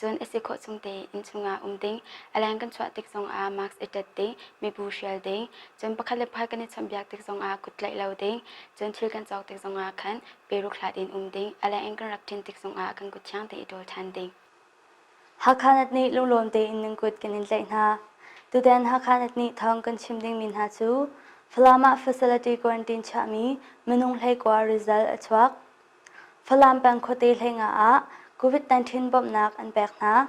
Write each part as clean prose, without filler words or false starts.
Cun a si khawh chung tein innchung ah um ding, a leng kan chuah tik zongah mask i ṭet ding, mibu hrial ding, cun pakhat le pakhat kan i chawnhbiak tik zongah kut tlaih lo ding, cun thil kan cawk tik zongah khan peruk hlat in um ding, a leng in kan rak ṭin tik zongah kan kut thiang tein i ṭawl ṭhan ding. Hakha nat nih lunglawm tein nan kut kan in tlaih hna. Tutan Hakha nat nih thawng kan chim dingmi hna cu Falam ah facility quarantine chiahmi minung 19 result a chuak. Falam peng khuate hleinga ah COVID-19 bawmhnak an pek hna.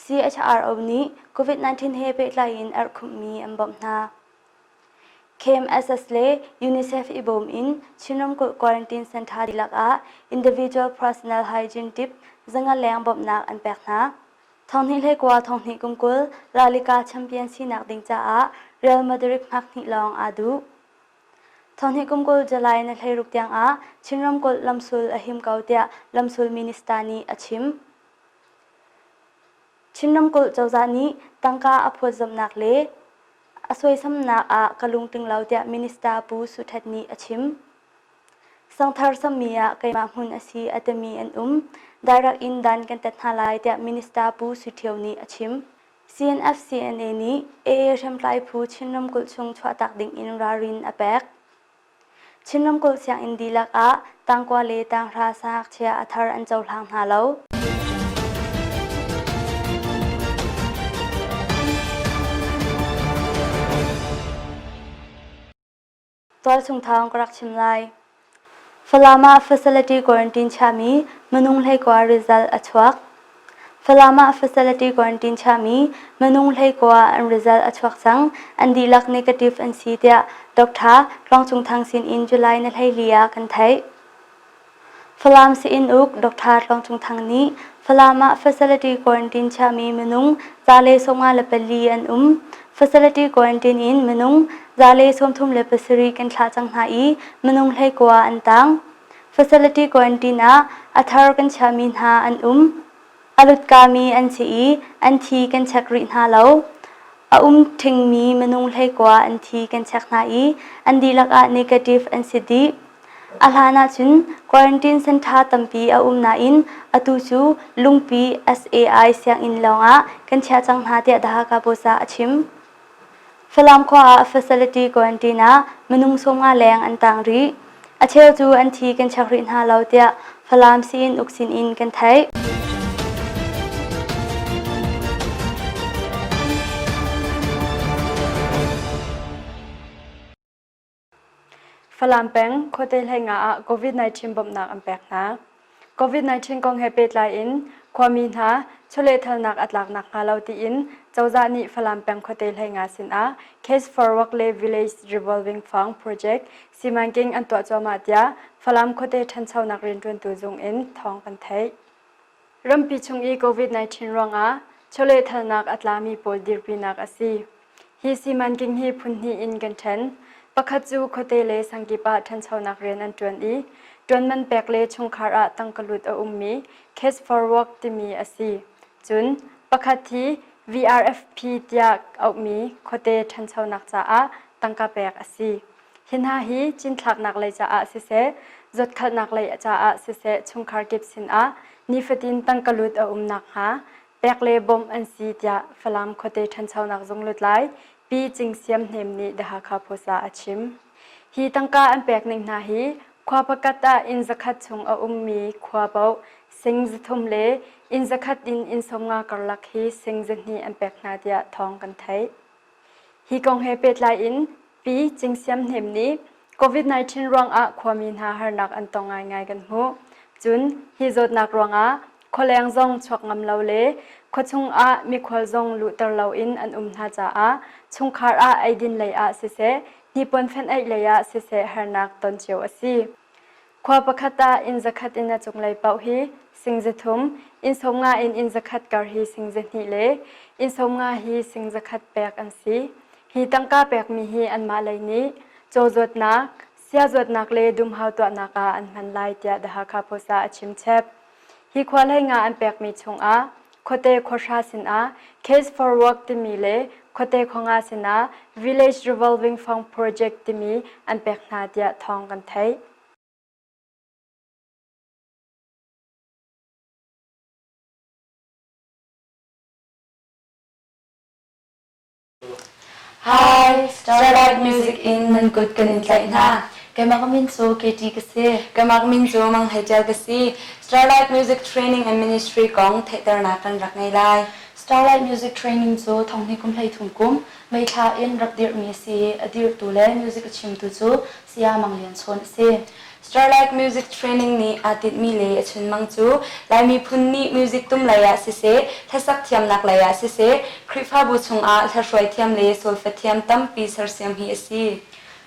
CHRO nih COVID-19 he pehtlai in erhkhumhmi an bawmh hna. KMSS le UNICEF i bawm in Chin ramkulh quarantine center dihlak ah individual personal hygiene tip 500 leng bawmhnak an pek hna. Thonghnih hleikua thonghnih kum 20 La Liga champion sinak ding caah Real Madrid hmak hnih lawng aa duh. Thonghnih kum 20 July ni 16 tiangah Chin ramkulh lamsul a him ko tiah lamsul minister nih a chim. Chin ramkulh cozah nih tangka a phawtzamhnak le a suaisamnak ah ka lungtling lo tiah Minister Pu Su Htet nih a chim. Sangthar sammi ah keimah hmun a si a timi an um. Direct in dan kan tet hna lai tiah Minister Pu Sui Thio nih a chim. CNF-CNA nih AA hriamtlai phu Chin ramkulh chung chuahtak ding in ralrin a pek. Chin ramkulh sianginn dihlak ah tangkua le tanghra sangakchia a thar an cohlang hna lo. Tualchung thawng ka rak chim lai. Falam ah facility quarantine chiahmi minung 19 result a chuak. Falam ah facility quarantine chiahmi minung 19 an result a chuak cang. An dihlak negative an si tiah Dr. Tluang Cung Thang sin in July ni 14 ah kan theih. Falam sii-inn uk Dr. Tluang Cung Thang nih Falam ah facility quarantine chiahmi minung 154 an um. Facility quarantine in minung 137 kan thlah cang hna i minung 19 an tang. Facility quarantine ah a thar kan chiahmi hna an um. A lutkami an si i an thi kan check rih hna lo. A um ṭhingmi minung 19 an thi kan check hna i an dihlak ah negative an si dih. A hlan ahcun quarantine center tampi a um nain atu cu Lungpi SAI sianginn lawngah kan chiah cang hna tiah The Hakha Post ah a chim. Falam khua ah facility quarantine ah minung 50 leng an tang rih. A cheu cu an thi kan check rih hna lo tiah Falam sii-inn uk sin in kan theih. Falam peng khuate hleinga ah COVID-19 bawmhnak an pek hna. COVID-19 kong he pehtlai in khuami hna chawlehthalnak a tlak nakhnga lo tiin cozah nih Falam peng khuate hleinga sinah Case for Work le Village Revolving Fund Project simanking an tuah cuahmah tiah Falam khuate ṭhanchonak rianṭuantu zung in thawng kan theih. Rampi chung i COVID-19 ruangah chawlehthalnak a tlami pawl dirpinak a si. Hi simanking hi phun hnih in kan ṭhen. Pakhat cu khuate le sangkip ah ṭhanchonak rian an ṭuan i ṭuanman pek le chungkhar ah tangka lut a ummi Cash for Work timi a si. Cun pakhat hi VRFP tiah auhmi khuate ṭhanchonak caah tangka pek a si. Hi hna hi cinthlaknak lei caah siseh, zuatkhalhnak lei caah siseh chungkhar kip sinah nifatin tangka lut a um nakhnga pek le bawmh an si tiah Falam khuate ṭhanchonak zung lutlai Pi Cing Siam Hnem nih The Hakha Post ah a chim. Hi tangka an pek ning hna hi khua pakhat ah inn zakhat chung a ummi khua paoh sing 300 le inn zakhat in inn 50 karlak hi sing 200 an pek hna tiah thawng kan theih. Hi kong he pehtlai in Pi Cing Siam Hnem nih COVID-19 ruangah khuami hna harnak an tong ngaingai kan hmuh. Cun hi zawtnak ruangah khualeng zong chuak ngam lo le khuachung ah mikhual zong luhter loin an um hna caah chungkhar ah eidin lei ah siseh, hnipuan fenh-aih lei ah siseh harnak ton cio a si. Khua pakhat ah inn zakhat in a cunglei paoh hi sing 300, inn 50 in inn zakhat kar hi sing 200 le inn 50 hi sing zakhat pek an si. Hi tangka pekmi hi anmah lei nih caw zuatnak, sia zuatnak le dumhau tuahnak ah an hman lai tiah The Hakha Post ah a chim chep. Hi khua hlei nga an pekmi chungah khuate khuahra sinah Case for Work timi le khuate khuanga sinah Village Revolving Fund Project timi an pek hna tiah thawng kan theih. Hi, Starlight Music in nan kut kan in tlaih hna. Keimah ka min cu Katie ka si. Keimah ka min cu Mang Hlei Tial ka si. Starlight Music Training and Ministry kong theihternak kan rak ngei lai. Starlight Music Training cu thonghnih kum 13 kum May thla in rak dirhmi a si i a dirhtu le music a chimtu cu Saya Mang Lian Chawn a si. Starlight Music Training nih aa tinhmi le a chunmang cu Lai miphun nih music tum lei ah siseh, hlasak thiamnak lei ah siseh, Khrihfabu chungah hlahruai thiam le solfa thiam tampi sersiam hi a si.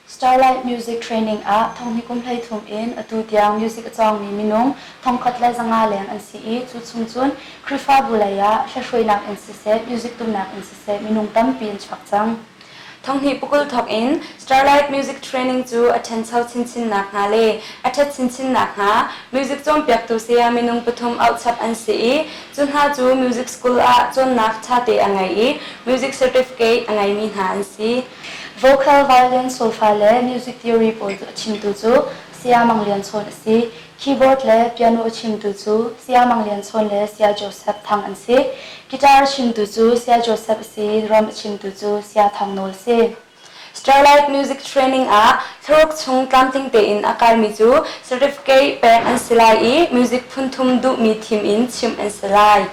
Starlight Music Training ah thonghnih kum 13 in atu tiang music a cawngmi minung 1500 leng an si i cu chung cun Khrihfabu lei ah hlahruainak in siseh, music tumnak in siseh minung tampi an chuak cang. Thonghnih pakul thawk in Starlight Music Training cu a ṭhancho chinchin nakhnga le a ṭhat chinchin nakhnga music cawnpiaktu saya minung pathum auhchap an si i cu hna cu music school ah cawnnak ṭhate a ngei i music certificate a ngeimi hna an si. Vocal, violin, solfa le music theory pawl a chimtu cu Saya Mang Lian Chawn a si. Keyboard le piano a chimtu cu Saya Mang Lian Chawn le Saya Joseph Thang an si. Guitar a chimtu cu Saya Joseph a si. Drum a chimtu cu Saya Thang Nawl a si. Starlight Music Training ah thlaruk chung tlamtling tein a kaimi cu certificate pek an si lai i music phunthum duhmi thim in chimh an si lai.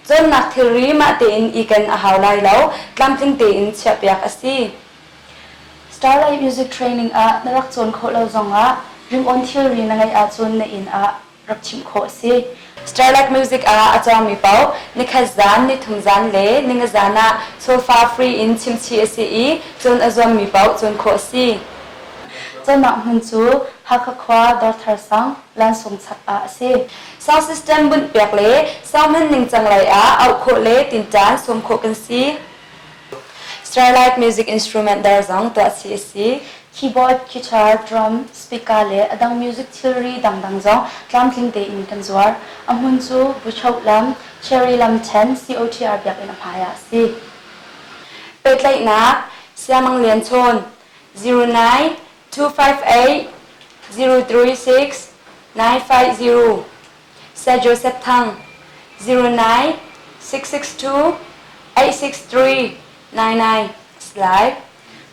Cawnnak thilri mah tein i ken a hau lai lo, tlamtling tein chiahpiak a si. Starlight Music Training ah na rak cawn khawh lo zongah ringawn thilri na ngeih ahcun na inn ah rak chimh khawh a si. Starlight Music ah a cawngmi paoh nikhat zan, nithum zan le ninga zan ah solfa free in chimchih a si i cawn a zuammi paoh cawn khawh a si. Cawnnak hmun cu Hakha khua Dawrthar sang, Lansung chak ah a si. Sound system bunhpiak le sound hman ningcang lei ah auh khawh le tinṭan sawm khawh kan si. Starlight Music Instrument dawr zong tuah chih a si. Keyboard, guitar, drum, speaker le a dang music thilri dangdang zong tlamtling tein kan zuar. A hmun cu Buchoh lam, Cherry lam ṭhen, COTR biakinn a hmai ah a si. Pehtlaihnak Siamang Lian Chawn 09 258 036 950 Sir Joseph Thang 09 662 863 99 Slide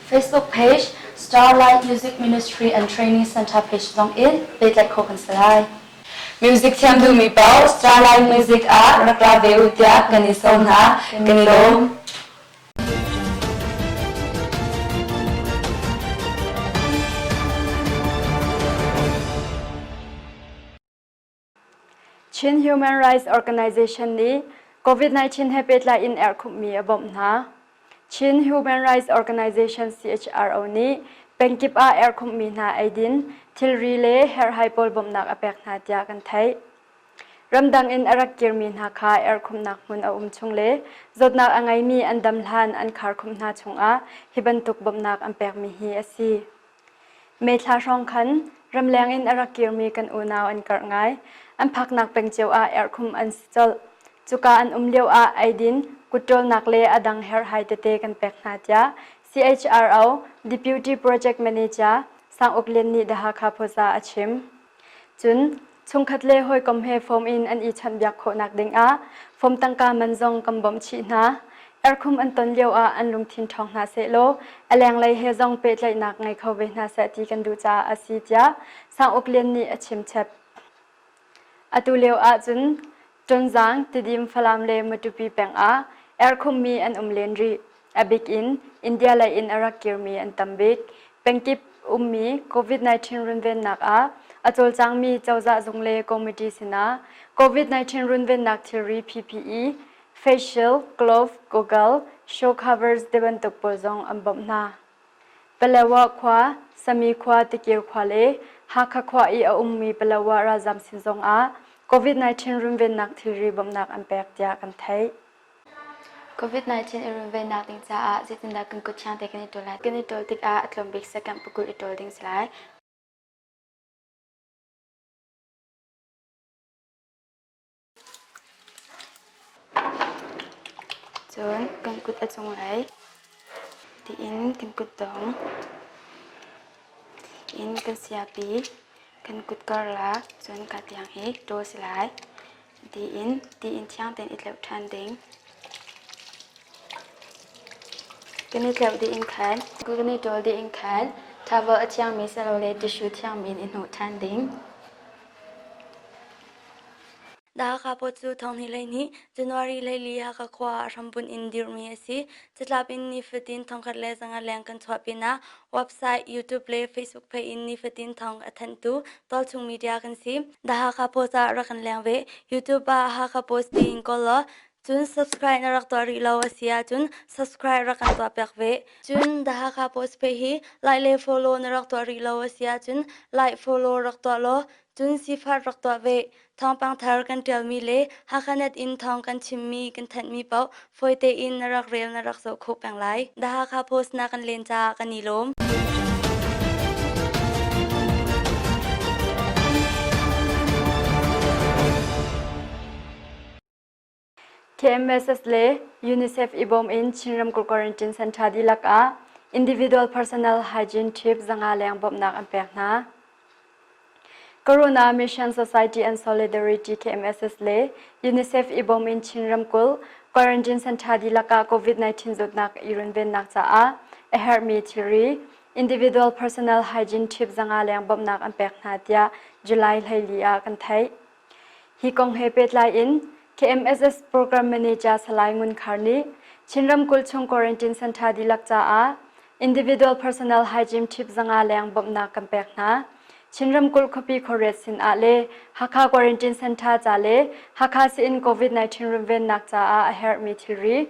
Facebook page Starlight Music Ministry and Training Center page zong in pehtlaih khawh kan si lai. Music thiam duhmi paoh Starlight Music ah rak ra ve u tiah kan i sawm hna. Kan i lawm. Chin Human Rights Organization nih COVID-19 he pehtlai in erhkhumhmi a bawmh hna. Chin Human Rights Organization CHRO nih pengkip ah erhkhumhmi hna eidin, thilri le herhhai pawl bawmhnak a pek hna tiah kan theih. Ramdang in a rak kirmi hna kha erhkhumhnak hmun a um chung le zawtnak a ngeimi an dam hlan an kharkhumh hna chungah hi bantuk bawmhnak an pekmi hi a si. May thla hrawng khan ramleng in a rak kirmi kan unau an karh ngai. An phaknak peng cio ah erhkhumh an si colh. Cuka an um lio ah eidin, kutṭawlnak le a dang herhhai tete kan pek hna tiah CHRO Deputy Project Manager Sang Uk Lian nih The Hakha Post ah a chim. Cun chungkhat le hawikom he form in an i chawnhbiak khawhnak dingah form tangka man zong kan bawmh chih hna. Erkhum an ton lio ah an lungthin ṭhawng hna sehlaw a lenglei he zong pehtlaihnak ngei kho ve hna seh ti kan duh caah a si tiah Sang Uk Lian nih a chimchap. Atu lio ahcun Tonzang, Tidim, Falam le Matupi peng ah erkhummi an um len rih. A bik in India lei in a rak kirmi an tam bik. Pengkip ummi COVID-19 runvennak ah a cawlcangmi cozah zung le committee sinah COVID-19 runvennak thilri PPE, face shield, glove, goggle, shoe covers tibantuk pawl zong an bawmh hna. Palawa khua, Sami khua, Tikir khua le Hakha khua i a ummi Palawa ralzam sin zongah COVID-19 runvennak thilri bawmhnak an pek tiah kan theih. COVID-19 i runvennak ding caah zeitindah kan kut thiang te kan i ṭawl lai? Kan i ṭawl tikah a tlawm bik second pakul i ṭawl ding si lai. Cun kan kut a cunglei tiin kan kutdong in kan siapi kan kut karlak cun ka tiang hi ṭawl si lai. Tiin tiin thiang tein i tleuh ṭhan ding. Kan i tleuh dih in khan, kan i ṭawl dih in khan, towel a thiangmi silole tissue thiangmi in i hnawh ṭhan ding. The Hakha Post cu thonghnih 12 January 14 Hakha khua ah hrambunh in dirhmi a si. Catlap in nifatin thongkhat le zanga leng kan chuah pinah website, YouTube le Facebook page in nifatin thawng a thanhtu tualchung media kan si. The Hakha Post ah rak kan leng ve. YouTube ah Hakha Post tiin kawl law cun subscribe na rak tuah rih lo a si ahcun subscribe rak kan tuah piak ve. Cun The Hakha Post page hi like le follow na rak tuah rih lo a si ahcun like follow rak tuah law cun sifat rak tuah ve. Thawngpang thar kan ṭialmi le Hakhanet in thawng kan chimmi kan thanhmi paoh fawi tein na rak rel na rak zoh khawh peng lai. The Hakha Post na kan len caah kan i lawm. KMSS le UNICEF i bawm in Chin ramkulh quarantine center dihlak ah individual personal hygiene tip 500 leng bawmhnak an pek hna. Corona Mission Society and Solidarity KMSS le UNICEF i bawm in Chin ramkulh quarantine center dihlak ah COVID-19 zawtnak i runvennak caah a herhmi thilri individual personal hygiene tip 500 leng bawmhnak an pek hna tiah July 14 ah kan theih. Hi kong he pehtlai in KMSS Program Manager Salai Ngun Khar nih Chin ramkulh chung quarantine center dihlak caah individual personal hygiene tip 500 leng bawmhnak kan pek hna. Chin ramkulh khuapi khuariat sin ah le Hakha quarantine center ca le Hakha sii-inn COVID-19 runvennak caah a herhmi thilri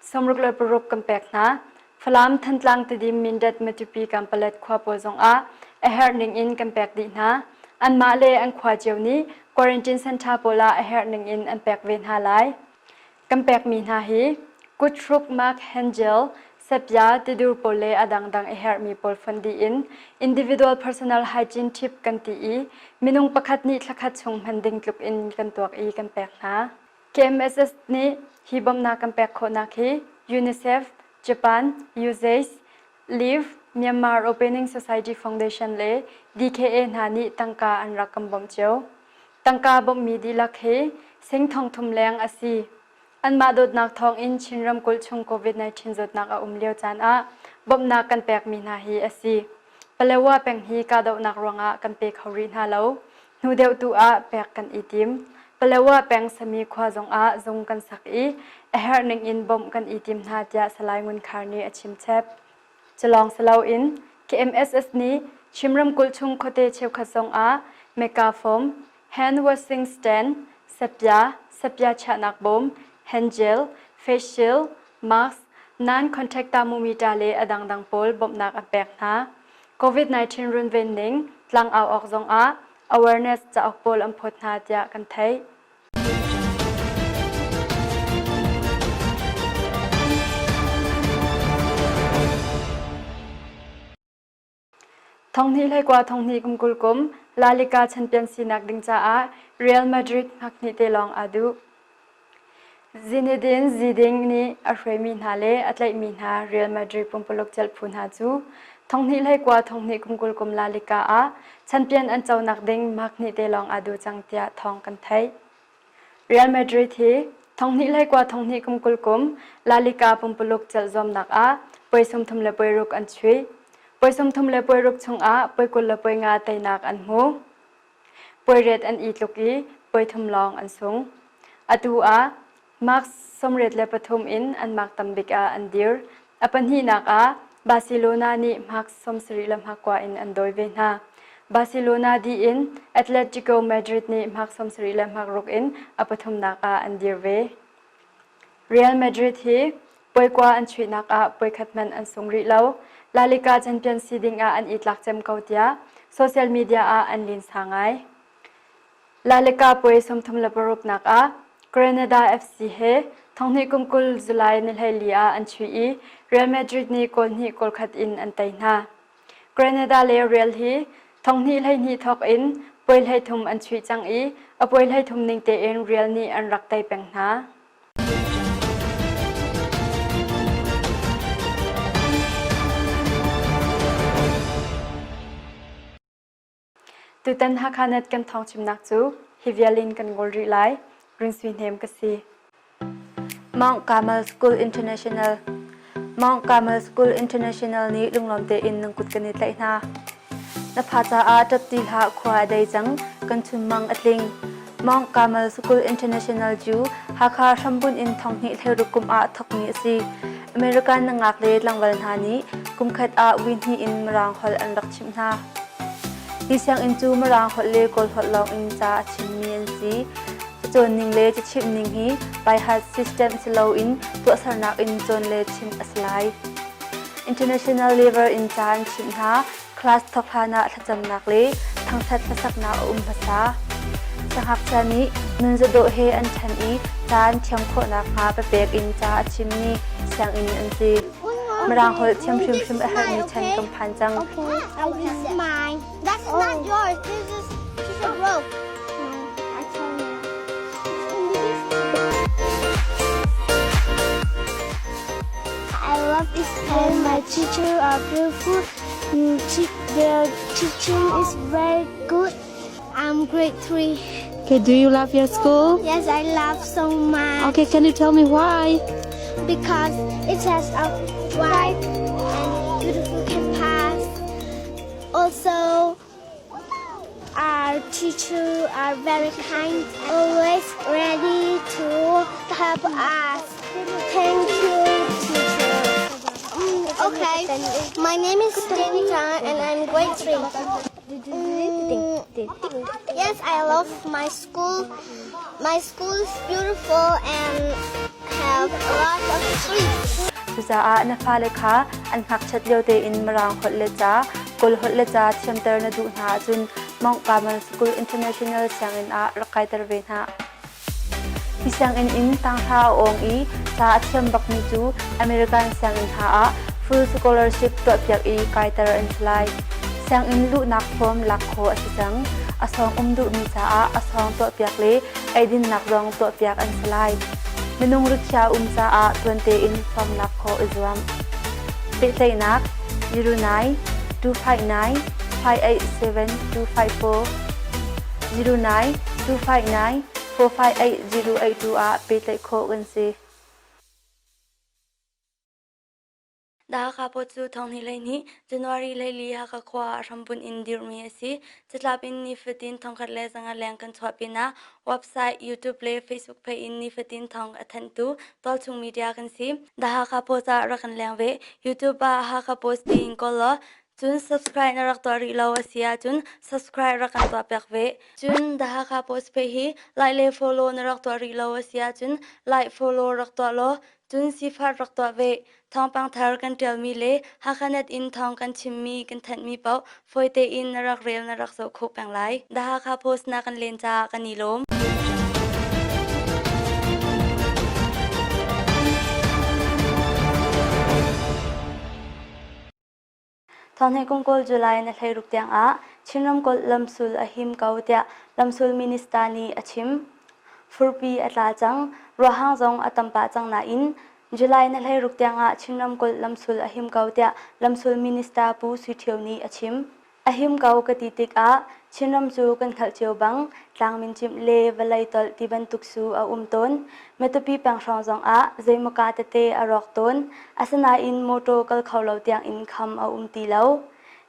66 kan pek hna. Falam, Thantlang, Tidim, Mindat, Matupi, Kanpalet khua pawl zongah a herh ning in kan pek dih hna. Anmah le an khua cio nih quarantine center pawl ah a herh ning in an pek ve hna lai. Kan pekmi hna hi kuthruk, mark, hand gel, sepia, tidur pawl le a dangdang a herhmi pawl fonh dih in individual personal hygiene tip kan ti i minung pakhat nih thlakhat chung hman ding tluk in kan tuak i kan pek hna. KMSS nih hi bawmhnak kan pek khawhnak hi UNICEF, Japan, USAID, LIVE, Myanmar Opening Society Foundation le DKA hna nih tangka an rak kan bawmh cio. Tangka bawmhmi dihlak hi sing thongthum leng a si. Anmah dawtnak thawngin Chin ramkulh chung COVID-19 zawtnak a um lio caan ah bawmhnak kan pekmi hna hi a si. Palewa peng hi kahdohnak ruangah kan pe kho rih hna lo. Hnu deuh tu ah pek kan i tim. Palewa peng Sami khua zongah zung kan sak i a herh ning in bawmh kan i tim hna tiah Salai Ngun Khar nih a chim chep. Culawng si loin KMSS nih Chin ramkulh chung khuate cheukhat zongah Mecca foam, hand washing stand, sepia, sepia chiahnak bawm, hand gel, face shield, mask, non-contact thermometer le a dangdang pawl bawmhnak an pek hna. COVID-19 runven ning tlangau awk zongah awareness cauk pawl an phawt hna tiah kan theih. Thonghnih hleikua thonghnih kum 20 kum La Liga champion sinak ding caah Real Madrid hngak te lawng aa duh. Zinedine Zidane nih a hruaimi hna le a tlaihmi hna Real Madrid pumpuluk celh phu hna cu thonghnih hleikua thonghnih kum 20 kum La Liga ah champion an conak ding mark hnih te lawng aa duh cang tiah thawng kan theih. Real Madrid hi thonghnih hleikua thonghnih kum 20 kum La Liga pumpuluk celh zuamnak ah puai 36 an chuih. Puai 36 chungah puai 25 teinak an hmu. Puai an i tluk i puai thum lawng an sung. Atu ah mark 83 in an mark tambik ah an dir. A pahnihnak ah Barcelona nih mark 70 le mark kua in an dawi ve hna. Barcelona dih in Atletico Madrid nih mark 70 le mark ruk in a pathumnak ah an dir ve. Real Madrid hi puaikua an chuihnak ah puaikhat hmanh an sung rih lo. La Liga champion si ding ah an i tlak cem ko tiah social media ah an linsa ngai. La Liga puai 36 nak ah Granada FC he thonghnih kum 20 July ni 14 ah an chuih i Real Madrid nih goal hnih goal khat in an tei hna. Granada le Real hi thonghnih 12 thawk in puai 13 an chuih cang i a puai 13 ning tein Real nih an rak tei peng hna. Tutan Hakha-Net kan thawngchimnak cu hi vial in kan ngol rih lai. Rung Sui Hnem ka si. Mount Carmel School International. Mount Carmel School International nih lunglawm tein nan kut kan i tlaih hna. Na pha caah ṭap ti hlah khua a dei cang, kan chunmang a tling. Mount Carmel School International cu Hakha hrambunh in thonghnih hleiruk kum ah thawkmi a si. American nangak le tlangval hna nih kumkhat ah vui hnih in Mirang holh an rak chimh hna. Hi sianginn cu Mirang holh le Kawl holh lawng in ca a chimmi an si. Cacawn ning le cachimh ning hi by-heart system si loin tuahsernak in cawn le chimh a si lai. International level in ca an chimh hna. Class thawk hlan ah thlacamnak le thangṭhat hlasaknak a um hmasa. Siangngakchia nih nun zadawh he an ṭhan i ca an thiam khawh nakhnga papek in ca a chimmi sianginn an si. Mirang holh thiam hrimhrim a herhmi chan kan phan cang. Okay, this is mine. That's not yours. This is this is broke. I tell you. I love this and my teacher are beautiful. Their teaching is very good. I'm grade 3. Okay, do you love your school? Yes, I love so much. Okay, can you tell me why? Because it has a wide and beautiful campus. Also, our teachers are very kind, always ready to help us. Thank you, teacher. Okay, my name is Jenny Zhang and I'm grade 3. Yes, I love my school. My school is beautiful and have a lot of trees. Cucaah na fale kha an ngakchiat lio tein Mirang holh le ca, Kawl holh le ca thiamter na duh hna ahcun Mount Carmel School International sianginn ah rak kaiter ve hna. Hi sianginn in tanghra a awng i ca a thiam bakmi cu American sianginn hna ah full scholarship tuahpiak i kaiter an si lai. Sianginn luhnak form lak khawh a si cang. A sawng um duhmi caah a sawng tuahpiak le eidinnak zong tuahpiak an si lai. Minung rikhiah um caah tuan tein form lak khawh i zuam. Pehtlaihnak 09 259 587 254 09 259 458 082 ah pehtlaih khawh kan si. Hakha Pawt cu thonghnih 12 January 14 Hakha khua ah hrambunh in dirhmi a si. Catlap in nifatin thongkhat le zanga leng kan chuah pinah website, YouTube le Facebook page in nifatin thawng a thanhtu tualchung media kan si. The Hakha Post ah rak kan leng ve. YouTube ah Hakha Post tiin kawl law cun subscribe na rak tuah rih lo a si ahcun subscribe rak kan tuah piak ve. Cun The Hakha Post page hi like le follow na rak tuah rih lo a si ahcun like follow rak tuah law cun sifat rak tuah ve. Thawngpang thar kan ṭialmi le Hakhanet in thawng kan chimmi kan thanhmi paoh fawi tein na rak rel na rak zoh khawh peng lai. The Hakha Post na kan len caah kan i lawm. Thawngthei kum kawl July na 16 tiang ah Chin ramkulh lamsul a him ko tiah lamsul minister nih a chim. Furpi a tla cang, ruahhang zong a tam pah cang nain July na 16 tiang ah Chin ramkulh lamsul a him ko tiah lamsul minister Pu Sui Thio nih a chim. A him ko ka ti tikah Chinram cu kan hngalh cio bang tlang mincimh le vawlei tolh ti bantuk su a um tawn. Matupi peng hrawng zongah zeimaw ka tete a rawk tawn. Asinain mawṭaw kal kho lo tiangin kham a um ti lo.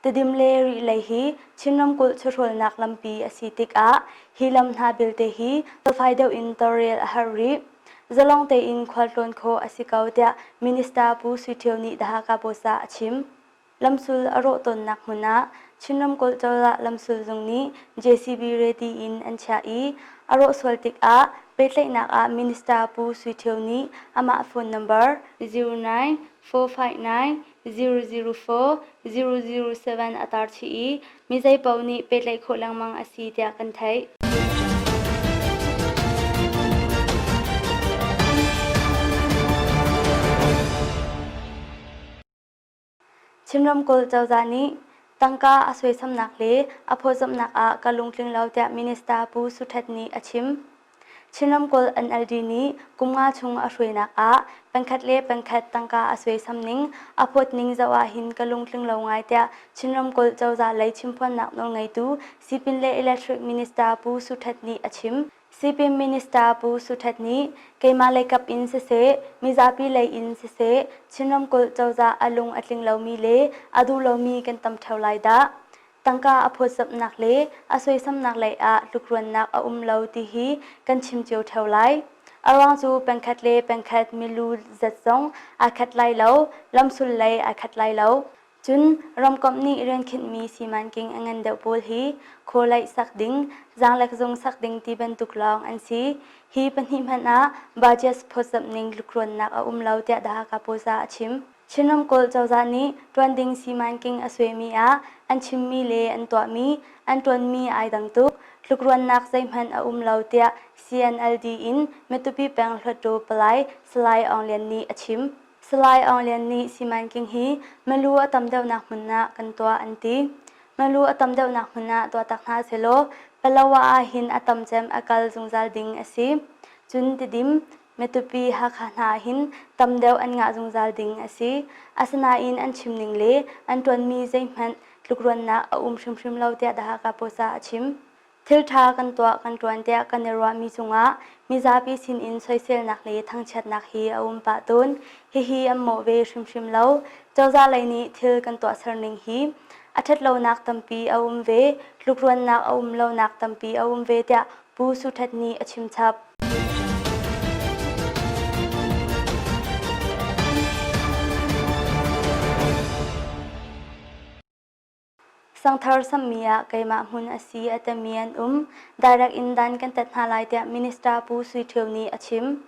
Tidim le Rih lei hi Chin ramkulh chawhrawlnak lampi a si tikah hi lam hna belte hi felfai deuh in tawlrel a har rih. Zalong tein khualtlawn khawh a si ko tiah Minister Pu Sui Ṭhio nih The Hakha Post ah a chim. Lamsul a rawh tawnnak hmun ah Chin ramkulh cozah lamsul zung nih JCB ready in an chiah i a rawh sual tikah pehtlaihnak ah Minister Pu Sui Thio nih amah phone number 09 459 004 007 a tar chih i mi zeipaoh nih pehtlaih khawh lengmang a si tiah kan theih. Chin ramkulh cozah nih tangka a suaisamnak le a phawtzamhnak ah ka lungtling lo tiah Minister Pu Su Htet nih a chim. Chin ramkulh NLD nih kum nga chung a hruainak ah pengkhat le pengkhat tangka a suaisam ning, a phawt ning zoh ahhin ka lungtling lo ngai tiah Chin ramkulh cozah lei chimphuannak nawlngeitu Sipin le Electric Minister Pu Su Htet nih a chim. Sipin Minister Pu Su Htet nih keimah leikap in siseh, mizapi lei in siseh, Chin ramkulh cozah a lung a tling lomi le a duh lomi kan tam ṭheo lai dah. Tangka a phawtzamhnak le a suaisamnak lei ah tlukruannak a um lo ti hi kan chim cio ṭheo lai. A ruang cu pengkhat le pengkhat milu zat zong aa khat lai lo, lamsul lei aa khat lai lo. Cun ramkomh nih rian khinhmi simanking a ngan deuh pawl hi khawlaih sak ding, zaanglek zung sak ding ti bantuk lawng an si. Hi pahnih hmanh ah budget phawtzamh ning tlukruannak a um lo tiah The Hakha Post ah a chim. Chin ramkulh cozah nih ṭuan ding simanking a suaimi ah an chimmi le an tuahmi, an ṭuanmi ai dang tuk. Tlukruannak zeihmanh a um lo tiah CNLD in Matupi peng Hluttaw Palai Salai Aung Lian nih a chim. Salai Aung Lian nih simanking hi milu a tam deuhnak hmun ah kan tuah an ti. Milu a tam deuhnak hmun ah tuah tak hna sehlaw Palawa ah hin a tam cem a kal zungzal ding a si. Cun Tidim, Matupi, Hakha hna ah hin tam deuh an ngah zungzal ding a si. Asinain an chim ning le an ṭuanmi zeihmanh tlukruannak a um hrimhrim lo tiah The Hakha Post ah a chim. Thilṭha kan tuah kan ṭuan tiah kan i ruahmi cungah mizapi sinin soiselnak le thangchiatnak hi a um pah tawn. Hihi an mawh ve hrimhrim lo. Cozah lei nih thil kan tuahser ning hi a ṭhatlonak tampi a um ve, tlukruannak a um lonak tampi a um ve tiah Pu Su Htet nih a chimchap. Sangthar sammi ah keimah hmun a si a timi an um. Direct in dan kan tat hna lai tiah Minister Pu Sui Ṭhio nih a chim.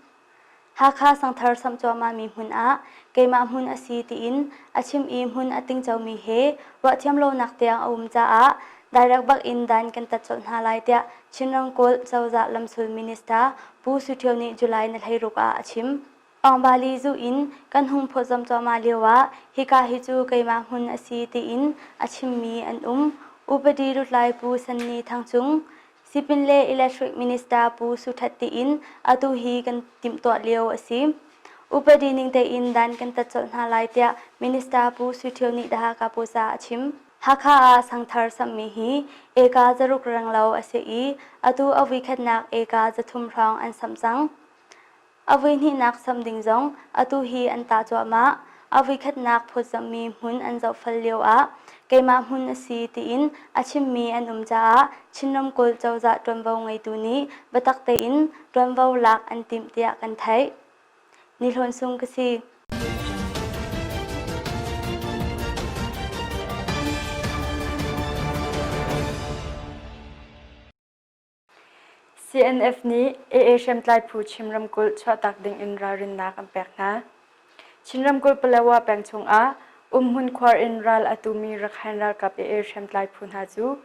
Hakha sangthar samh cuahmahmi hmun ah keimah hmun a si tiin a chim i hmun a tingcomi he ruahthiam lonak tiang a um caah direct bak in dan kan tat colh hna lai tiah Chin ramkulh cozah lamsul Minister Pu Sui Ṭhio nih July ni 16 ah a chim. Awngbali zu in kan hung phawtzamh cuahmah lioah hika hi cu keimah hmun a si tiin a chimmi an um. Upadi lutlai Pu Sanni Thang Cung, Sipin le Electric Minister Pu Su That tiin atu hi kan timhtuah lio a si. Upadi ning tein dan kan tat colh hna lai tiah Minister Pu Sui Ṭhio nih The Hakha Post ah a chim. Hakha ah sangthar samhmi hi eka 600 renglo a si i atu a vuikhatnak eka 300 hrawng an samh cang. A vuihnihnak samh ding zong atu hi an tah cuahmah. A vuikhatnak phawtzamhmi hmun an zohfel lioah keimah hmun a si tiin a chimmi an um caah Chin ramkulh cozah ṭuanvo ngeitu nih biatak tein ṭuanvo lak an timh tiah kan theih. Ni Hlawn Sung ka si. CNF nih AA hriamtlai phu Chin ramkulh chuahtak ding in ralrinnak an pek hna. Chin ramkulh Palawa peng chungah umhmun khuar in ral a tumi Rakhine ralkap AA hriamtlai phu hna cu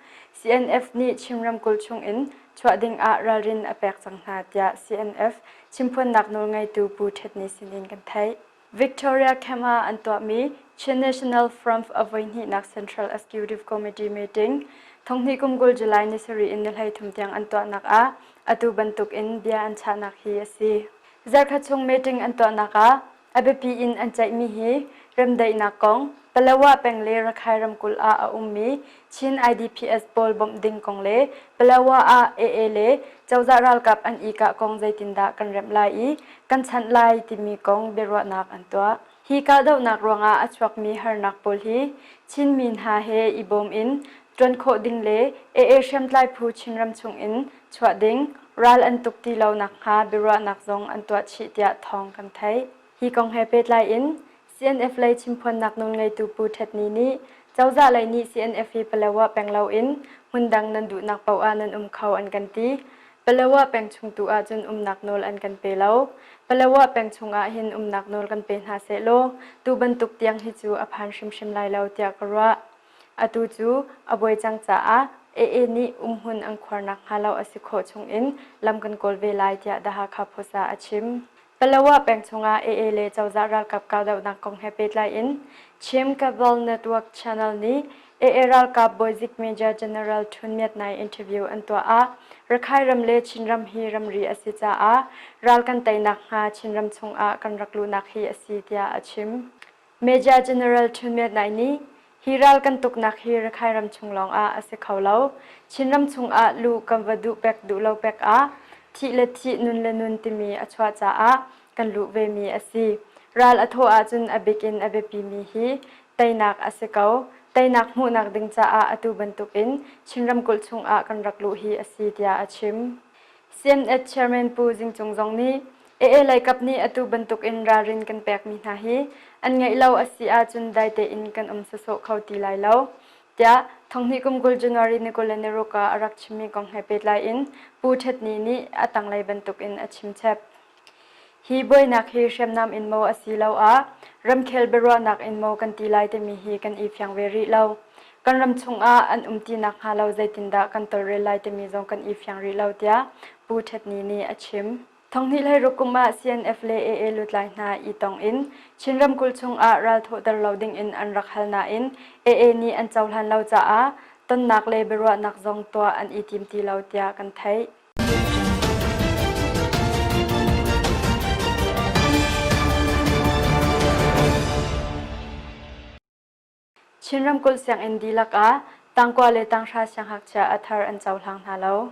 CNF nih Chin ramkulh chungin chuah ding ah ralrin a pek cang hna tiah CNF chimphuannak nawlngeitu Pu Htet Ni sinin kan theih. Victoria Camp ah an tuahmi Chin National Front a voihnihnak Central Executive Committee meeting thonghnih kum 20 July ni sarih in ni 13 tiang an tuahnak ah atu bantuk in bia an chahnak hi a si. Zarkhat chung meeting an tuahnak ah a biapi in an ceihmi hi remdaihnak kong, Palawa peng le Rakhine ramkulh ah a ummi Chin IDPS pawl bawmh ding kong le Palawa ah AA le cozah ralkap an i kah kong zeitindah kan remh lai i kan chanh lai timi kong biaruahnak an tuah. Hi kahdohnak ruangah a chuakmi harnak pawl hi Chinmi hna he i bawm in ṭuan khawh ding le AA hriamtlai phu Chinram chungin chuah ding, ral an tuk ti lo nakhnga biaruahnak zong an tuah chih tiah thawng kan theih. Hi kong he pehtlai in CNF lei chimphuannak nawlngeitu Pu Htet Ni nih cozah lei nih CNF hi Palawa peng loin hmundang nan duhnak paoh ah nan um kho an kan ti. Palawa peng chung tu ahcun umnak nawl an kan pe lo. Palawa peng chung ah hin umnak nawl kan pe hna sehlaw tu bantuk tiang hi cu a phan hrimhrim lai lo tiah ka ruah. Atu cu a buai cang caah AA nih umhmun an khuarnak hnga lo a si khawh chungin lam kan kawl ve lai tiah The Hakha Post ah a chim. Palawa peng chungah AA le cozah ralkap kahdohnak kong he pehtlai in Chin Cable Network Channel nih AA ralkap bawizik Major General Htun Myat Nai interview an tuah ah Rakhine ram le Chinram hi ramri a si caah ral kan teinak hnga Chinram chungah kan rak luhnak hi a si tiah a chim. Major General Htun Myat Nai nih hi ral kan tuknak hi Rakhine ram chung lawngah a si kho lo. Chinram chungah luh kan va duh pek duh lo pek ah. Thih le thih nun le nun timi a chuah caah kan luh vemi a si. Ral a thawh ahcun a bik in a biapimi hi teinak a si ko. Teinak hmuhnak ding caah atu bantukin Chin ramkulh chungah kan rak luh hi a si tiah a chim. CNH Chairman Pu Zing Cung zong nih AA leikap nih atu bantukin ralrin kan pekmi hna hi an ngeih lo a si ahcun dai tein kan um sawsawh kho ti lai lo tiah thonghnih kum 20 January ni 26 ah a rak chimmi kong he pehtlai in Pu Htet Ni nih a tanglei bantukin a chimchep. Hi buainak hi hriamnam in maw asiloah ramkhel biaruahnak in maw kan ti lai timi hi kan i fiang ve rih lo. Kan ram chungah an um ti nakhnga lo zeitindah kan tawlrel lai timi zong kan i fiang rih lo tiah Pu Htet Ni nih a chim. Thonghnih hleiruk kum ah CNF le AA lutlai hna i tong in Chin ramkulh chungah ral thawhter lo dingin an rak hal nain AA nih an cohlan lo caah tonnak le biaruahnak zong tuah an i tim ti lo tiah kan theih. Chin ramkulh sianginn dihlak ah tangkua le tanghra siangngakchia a thar an cohlang hna lo.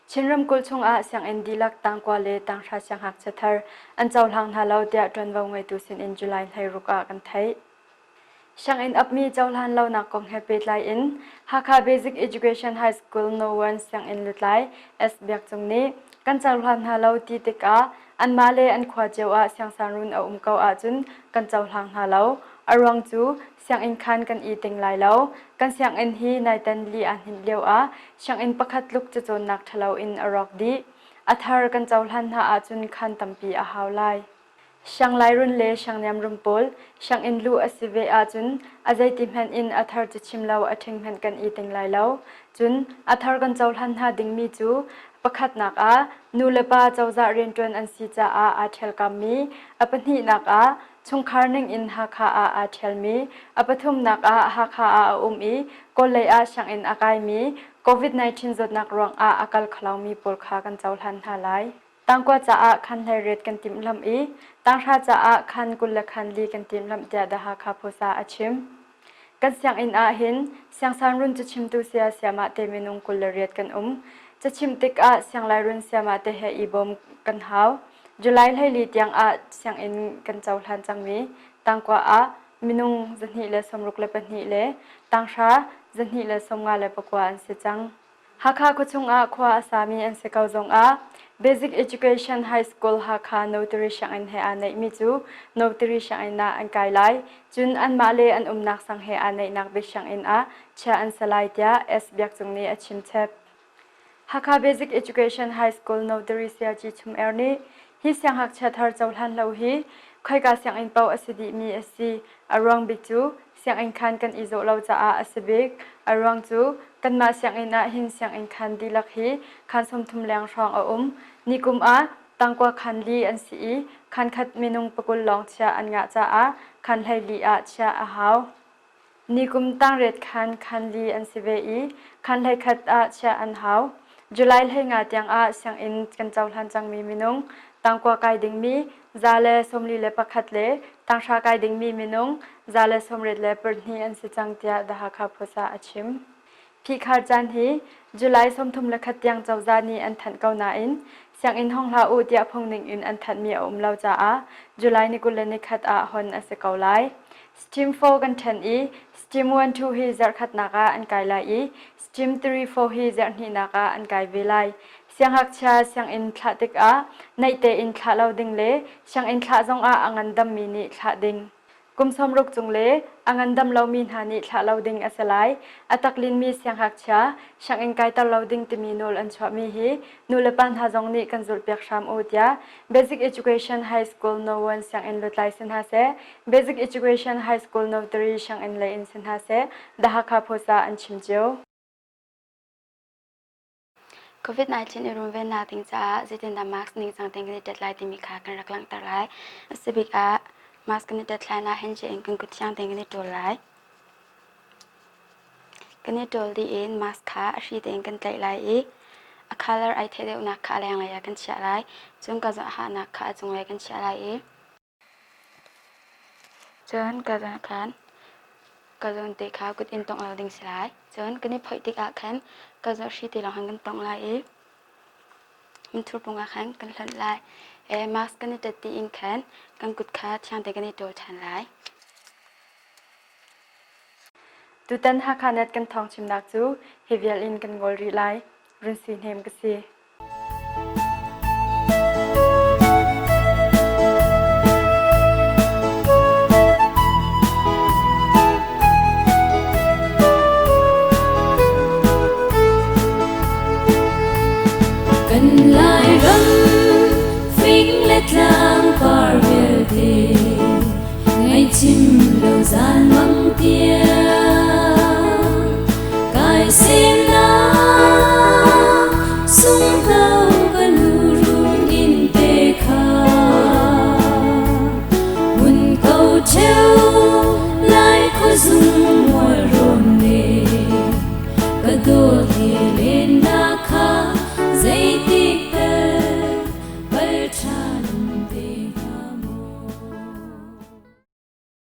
Chin ramkulh chungah sianginn dihlak tangkua le tanghra siangngakchia thar an cohlang hna lo tiah ṭuanvo ngeitu sinin July 16 ah kan theih. Sianginn apmi cohlan lonak kong he pehtlai in Hakha Basic Education High School No. 1 sianginn lutlai S. Biak Cung nih kan cohlan hna lo ti tikah anmah le an khua cio ah siangsangrun a um ko ahcun kan cohlang hna lo. A ruang cu sianginn khan kan i ting lai lo. Kan sianginn hi naitan li aa hninh lio ah sianginn pakhat tluk cacawnnak ṭhalo in a rawk dih. A thar kan cohlan hna ahcun khan tampi a hau lai. Sianglairun le siangniamrum pawl sianginn luh a si ve ahcun a zeiti hmanh in a thar cachim lo a ṭhing hmanh kan i ting lai lo. Cun a thar kan cohlan hna dingmi cu pakhatnak ah nu le pa cozah rianṭuan an si caah aa ṭhialkammi, a pahnihnak ah chungkhar ning in Hakha ah aa ṭhialmi, a pathumnak ah Hakha ah a um i Kawl lei ah sianginn a kaimi, COVID-19 zawtnak ruangah a kal kho lomi pawl kha kan cohlan hna lai. Tangkua caah khan hleiriat kan timhlamh i tanghra caah khan 20 le khan li kan timhlamh tiah The Hakha Post ah a chim. Kan sianginn ah hin siangsangrun cachimtu saya sayamah te minung 28 kan um. Cachimh tikah sianglairun sayamah te he i bawm kan hau. July 14 tiang ah sianginn kan cohlan cangmi tangkua ah minung 262 le tanghra 254 an si cang. Hakha khuachung ah khua a sami an si ko zongah Basic Education High School Hakha Notary sianginn he aa neihmi cu Notary sianginn ah an kai lai. Cun anmah le an umnak sang he aa neihnak bik sianginn ah chiah an si lai tiah S. Biak Cung nih a chim chap. Hakha Basic Education High School Notary Sayagyi Chum Er nih hi siangngakchia thar cohlan lo hi khoika sianginn paoh a si dihmi a si. A ruang bik cu Sianginn khaan kan i zawh lo caah a si bik. A ruang cu kanmah sianginn ah hin sianginn khaan dihlak hi khaan 30 leng hrawng a um. Nikum ah tangkua khaan li an si i khaan khat minung pakul lawng chiah an ngah caah khaan 14 ah chiah a hau. Nikum tangriat khaan khaan li an si ve i khaan 11 ah chiah an hau. July 15 tiang ah sianginn kan cohlan cangmi minung tangkua kai dingmi 141 le tanghra kai dingmi minung 182 an si cang tiah The Hakha Post ah a chim. Phihkhar caan hi July 31 tiang cozah nih an thanh ko nain sianginn hong hlah u tiah phung ning in an thanhmi a um lo caah July ni 21 ah hon a si ko lai. Stream 4 kan ṭhen i Stream 1 2 hi zarhkhatnak ah an kai lai i Stream 3 4 hi zarhhnihnak ah an kai ve lai. Siangngakchia sianginn thlah tikah naih tein thlah lo ding le sianginn thlah zongah a ngandammi nih thlah ding. Kum 60 cung le a ngandam lomi hna nih thlah lo ding a si lai. A taklinmi siangngakchia sianginn kaiter lo ding timi nawl an chuahmi hi nulepa hna zong nih kan zulhpiak hram u tiah Basic Education High School No. 1 sianginn lutlai si hna seh, Basic Education High School No. 3 sianginn lei in si hna seh, The Hakha Post ah an chim cio. COVID-19 i runvennak ding caah zeitindah mask ningcang tein kan i ṭet lai timi kha kan rak langhter lai. A si bik ah mask kan i ṭet hlan ah handshake in kan kut thiang tein kan i ṭawl lai. Kan i ṭawl dih in mask kha a hri tein kan tlaih lai i a colour ai theih deuhnak kha a lenglei ah kan chiah lai. Cun ka hahnak kha a cunglei kan chiah lai i Cun ka zawn khan ka zawn te kha kut in tongh lo ding si lai. Cun kan i phoih tikah khan ka zawn hri te lawng khan kan tongh lai i. Hmunthur pung ah khan kan hlonh lai. Mask kan i ṭet dih in khan kan kut kha thiang tein kan i ṭawl ṭhan lai. Tutan Hakha Net kan thawng chimnak cu hi vial in kan ngol rih lai. Run si hnem ka si. Kan Lairam fing le tlang par vialte ngaihchim lo zan mang tiang kai semnak sunghno ka nu run in te kha mun ko cheu lai khuazung mual rawn le ka dawt.